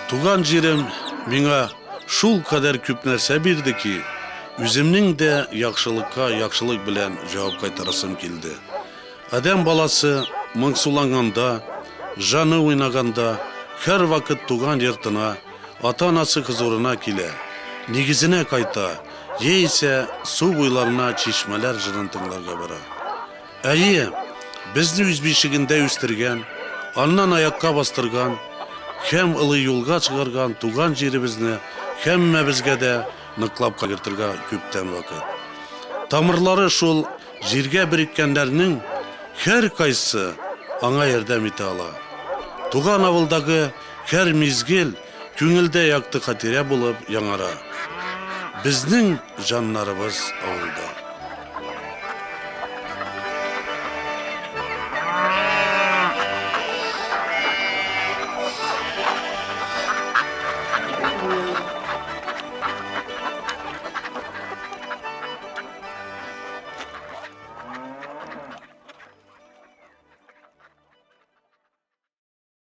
Туган җирем миңа шул кадәр күп нәрсә бирде ки, үземнең дә яхшылыкка яхшылык белән җавап кайтарасым килде. Адәм баласы моңсуланганда, җаны уйнаганда һәрвакыт туган йортына, ата-анасы хозурына килә, нигезенә кайта, яисә су буйларына чишмәләр җырын тыңларга бара. Әйе, безне үз бишегендә үстергән, аннан аякка бастырган һәм олы юлга чыгарган туган җиребезне һәммәбезгә дә ныклап кайгыртырга күптән вакыт. Тамырлары шул җиргә береккәннәрнең һәркайсы аңа ярдәм итә ала. Туган авылдагы һәр мизгел күңелдә якты хатирә булып яңара. Безнең җаннарыбыз авылда.